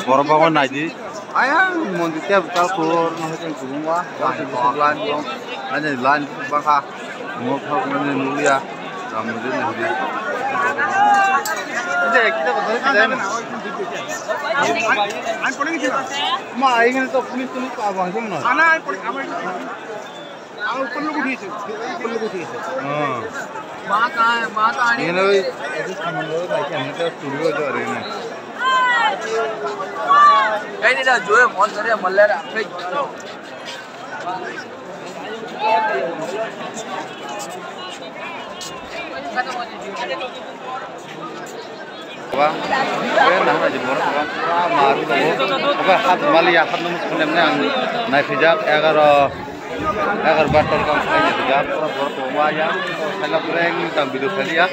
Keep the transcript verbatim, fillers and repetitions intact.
Borok bagwi naidi. Ayang mondir tei bwtal khoro no hai tong kubungma. Line tong, ani line bangkha. Mo thok mani nukliya. Ram mondir ni hudi. Ante kita ko doi kita. Ang pore kita. Ma, ayang to police police pa bang jom na. Ana ang pore amar. Ang upor logo uthi ase, upor logo uthi ase. Oh. Maa kahan hai? Maa to aani. Yen oi, etu saman logo bai kya, ami to tuli oi to are na. Kahin nahi na, jo hai phone kare, malle ra, phai. Ba, eh, nang na jibor ba, ba, maru da bo. Ba, hat mali ya, hat nung kunem ne ang naifijak, egaroh, egaroh bar tor kam sai naifijak, pura borok kwbangma ya, saila pura yang tam video khali ya.